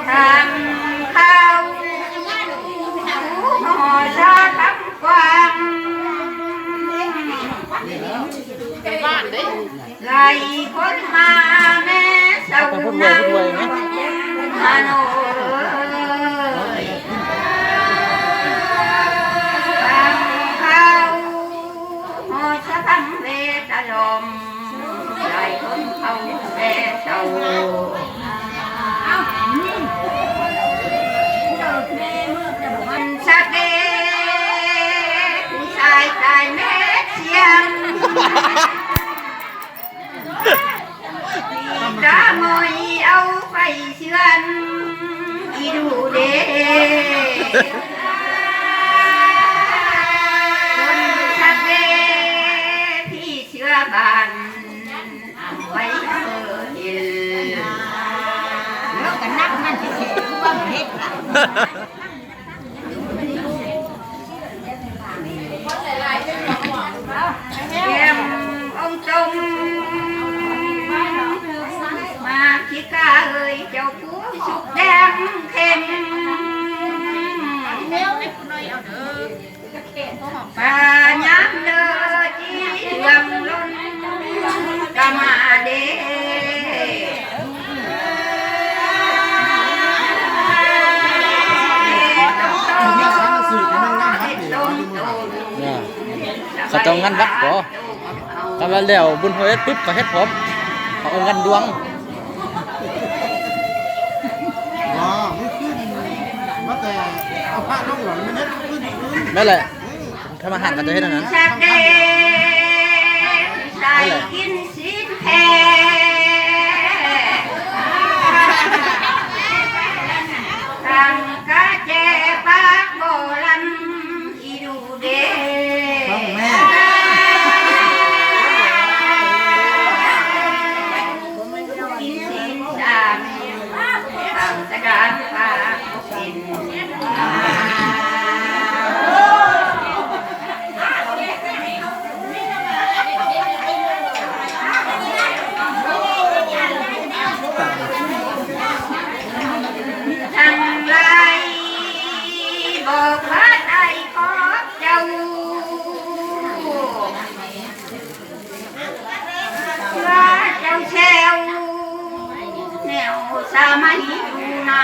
ທາງເຂົ້າຫໍຊາຄຳກວ້າງ ບ້ານເດ້ ຫຼາຍຄົນມາແມ່ເຊົານາງ ມາໂນເອີຍ ທາງເຂົ້າຫໍຊາຄຳເວຕະຫຼອມ ຫຼາຍຄົນເຂົ້າແຕ່ເຊົ້າ ມັນສະເດ ຜູ້ຊາຍຕາຍແມ່ນສຽງ ຕາໝອຍເອົາໄຟເຊືອນ ອີດູເດ ຄົນສະເດ ຜີເຊືອບ້ານ ໄປເອີເຫັນ ແລ້ວກໍນັບມັນຊິເຮັດຄືວ່າເຮັດລະ ແກ້ມອົງຕົງ ມາຂີ້ກາເອີຍ ເຈົ້າຜູ້ສຸກແດງເຂັມ ປາຍາມເດີຈີເຄື່ອງລົ້ນກະມາເດ ເຂົາເຈົ້າງານວັດບໍ່? ຄັນວ່າແລ້ວບຸນຫົວເອັດປຶບ ກໍເຮັດພ້ອມ ເຂົາເອີ້ນງານດວງ. ບໍ່ ມື້ຄືນມາແຕ່ເອົາພະລົງແລ້ວ ມັນເຮັດຄືນ ແມ່ນແຫຼະ ທຳອາຫານກໍຈະເຮັດອັນນັ້ນ ສາຍກິນຊີ້ນແພ ຕັ້ງກະແຈປາກບໍ່ລຳ ອີດູເດ ຂອງແມ່ ກິນຊີ້ນສາມ ເຂົ້າສະການຟ້າເປັນ ທັງຫຼາຍບອກວ່າໄດ້ຂອບເຈົ້າ ວ່າເຈົ້າແຊວແນວສາມັນຢູ່ນາ